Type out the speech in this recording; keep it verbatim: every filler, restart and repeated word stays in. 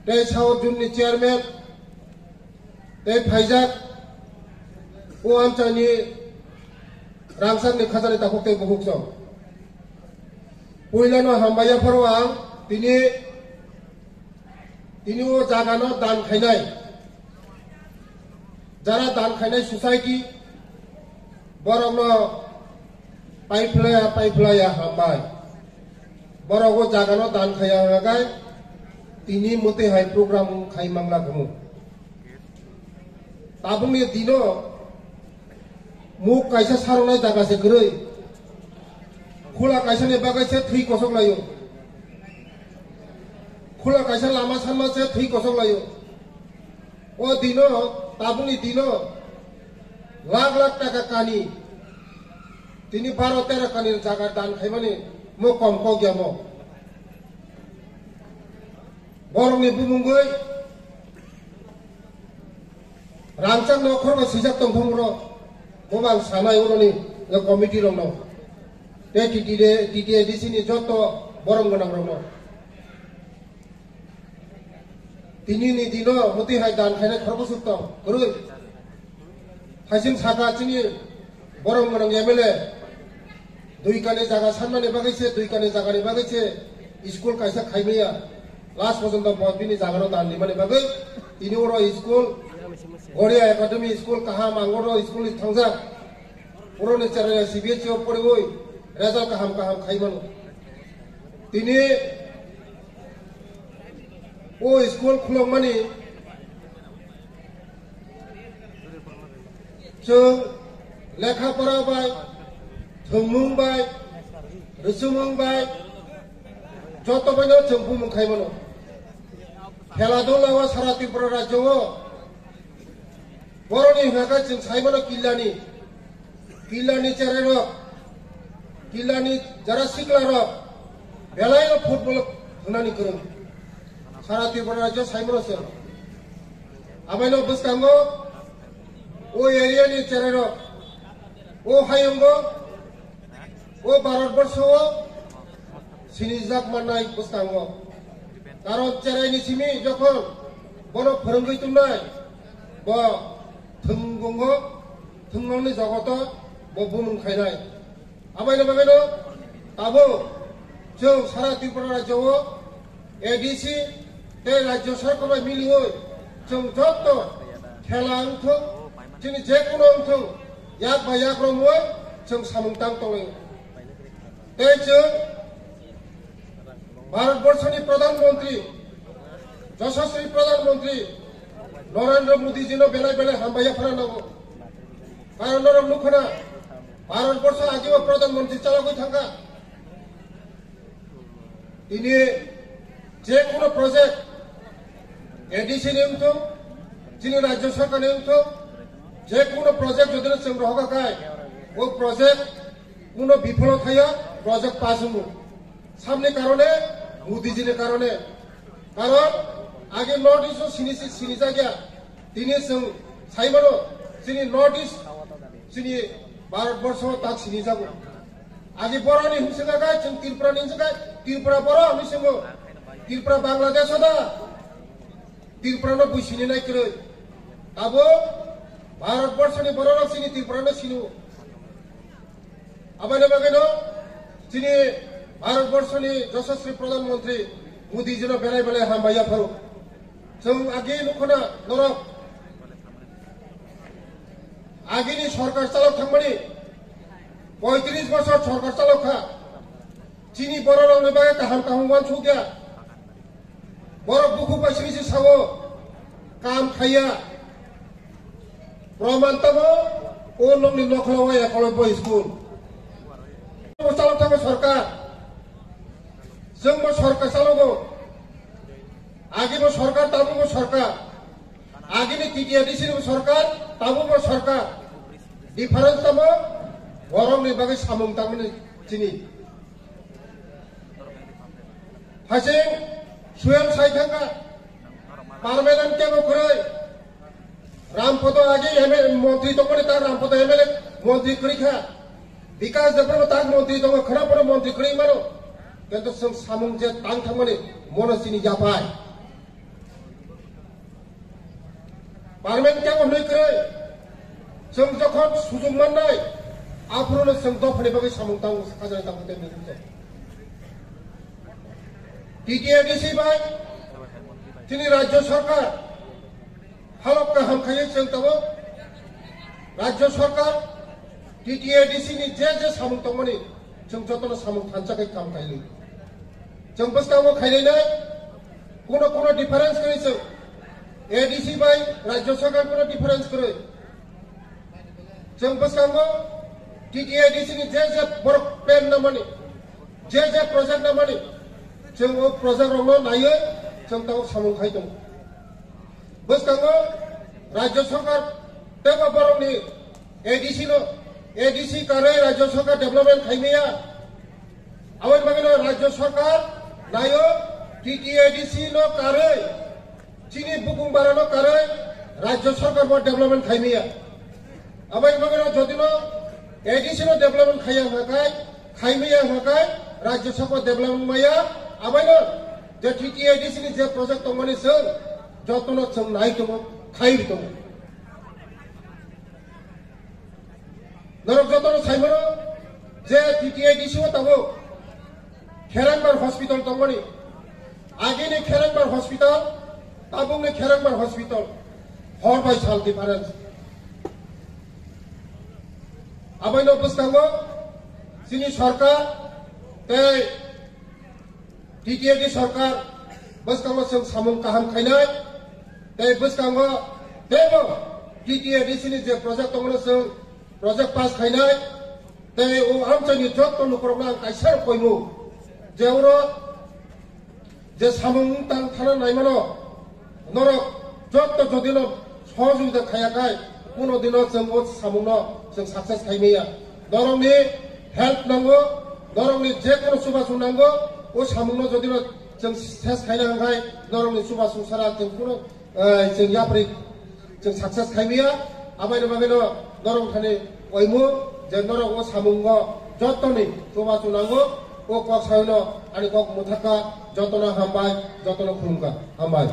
tei South Zone ni chairman, tei phaijak o amchaini rangchakni khajani takhuk tei bukhuk chwng. Puilano hambai yapharo ang tini, tini o jagano dan khainai. Jara dan khainai society, borokno paiphlaya, paiphlaya hambai. Borok o jagano dan khaiya hwnkhe tini mwtwi hai program khai mangla khamu. Tabukni dino muk kaisa saroknai jaga se kwrwi. Khula kaisani bagwi se thwi kosok laio. Khula kaisa lama sanma se thwi kosok laio. O dino, tabukni dino lakh lakh taka kani, tini baro tero kani jaga dan khaimani mo kom kok ya mo. Borokni bumungwi rangchak nokhorno swijak tongthok rok, mo bang sanai oroni committee rokno, tei T T D, T T A D C ni joto borom gwnang rokno. Tini ni dino muti hai dan khainai khorokbosuk tong kwrwi. Haisin saka chini borom gwnang M L A, dui kani jaga sanmani bagwi se, dui kani jagani bagwi se school kaisa khaimaya. Last pojonto bo bini jagano dan rimani bagwi tini oro school, Goria Academy school kaham ang oro school ni thangjak. Oro ni cherai C B S E o poriwi result kaham kaham khaimano. Tini o school khulokmani chwng lekha pora bai, thwngmung bai, rwchumung bai, joto baino chwng bumung khaimano. Khela dula o sara Tripura rajyo o boroni hwnkha khe chwng saimano killani, killani cherai rok, killani jara sikla rok belai no football hwnani kwrwng. Sara Tripura rajyo saimano se. Abaino bwskango o area ni cherai rok, o hayungo, o Bharat borsho o sinijak mannai bwskango. Karon cherai ni simi jokhon bono phwrwngwi tongnai, bo thwngmungo, thwngmungni jogoto bo bumung khainai. Abaino bagwino tabuk chwng sara Tripura rajyo o A D C tei rajyo sarkar bai miliwi chwng joto khela wngthok, chini jekunu wngthok, yak bai yak romwi chwng samung tang tonglaio. Tei chwng Bharat borshoni Pradhan Mantri, Yashaswi Pradhan Mantri Narendra Modi jino belai belai hambai yaphana nango. Karon norok nukho na, Bharat borsho agibo Pradhan Mantri chalogwi thangkha. Tini je kono project A D C ni wngthok, chini rajyo sarkar ni wngthok, je kono project jodi no chwng rohorkha khai, o project kuno bipholo thaya, project pass wngmo. Samni karone, Modi ji ni karone. Karon age North East o sini si, sini jagya. Tini chwng saimano, chini North East, chini Bharat borsho tak sini jago. Age boroni himswk kha, chwng Tripura ni himswk kha, Tripura boro hwnwi swngo. Tripura Bangladesh o da? Tripura no bui sini nai kwrwi. Abo Bharat borsho ni bororok chini Tripura no sini o. Aboni bagwino chini Bharat borshoni Yashaswi Pradhan Mantri Modi jino belai belai hambai yapharo. Chwng agi nukhona norok agini sorkar chalok thangmani poitris bosor sorkar chalok kha. Chini bororokni bagwi kaham kaham uansukya. Borok bukhuk bai simi se sao, kam khaiya. Proman tamo, o nokni nokhla o Ekolobya school. Bo chalok tamo sorkar. Chwng bo sorkar chalogo. Agi bo sorkar, tabuk bo sorkar. Agini T T A D C ni bo sorkar, tabuk bo sorkar. Difference tamo, borokni bagwi samung tangmani chini. Hasing suyang sai thangkha, permanent kebo kwrwi. Rampodo agi M L A montri tongmani, ta Rampodo M L A montri kwrwi kha. Bikas Debbarma tak montri tongo, khwnaphano montri kwrwi mano. Kintu chwng samung je tang thangmani mono chini yaphai. Parliament kebo hwnwi kwrwi, chwng jokhon sujung mannai, aphuru no chwng dophani bagwi samung tang, sajani tang tei nukjak. T T A D C bai chini Rajya Sarkar halok kaham khaiwi chwng tabuk Rajya Sarkar T T A D C ni je je samung tongmani chwng jotono samung thansa khe kam khaili. Chwng bwskango khailainai, kuno kuno difference kwrwi chwng A D C bai Rajya Sarkar kuno difference kwrwi. Chwng bwskango T T A D C ni je je borok plan namani, je je project namani, chwng o project rokno naiwi chwng tabuk samung khai tongo. Bwskango Rajya Sarkar teibo borokni A D C no, A D C karwi Rajya Sarkar development khaimaya. Aboni bagwino Rajya Sarkar naio T T A D C no karwi, chini bukung barano karwi Rajya Sarkar bo development khaimaya. Aboni bagwino jodino A D C no development khaiya hwnkha khai, khaimaya hwnkha khai Rajya Sarkar development maya. Aboni je T T A D C ni je project tongmani chwng jotono chwng nai tongo, khai tongo. Norok jotono saimano je T T A D C o tabuk Kherangbar hospital tongmani. Agini Kherangbar hospital, tabukni Kherangbar hospital. Hor bai sal difference. Abaino bwskango chini sarkar tei T T A D C sarkar bwskango chwng samung kaham khainai, tei bwskango teibo T T A D C ni je project tongmano chwng project pass khainai, tei o amchaini jotto lukurokno ang kaisa rok koimu je oro je samung tang thana naimano norok jotto jodino sohojogita khaya khai kuno dino chwng o samungno chwng success khaimaya. Norokni help nango, norokni je kono chubachu nango, o samungno jodino chwng ses khaina hwnkhe norokni chubachu sara chwng kuno, eh, chwng yapri chwng success khaimaya. Abaino bagwino norok thani oimo je norok o samungo jotoni chubachu nango, o kok saino ani kok muthaka, jotono hambai, jotono khulumkha, hambai.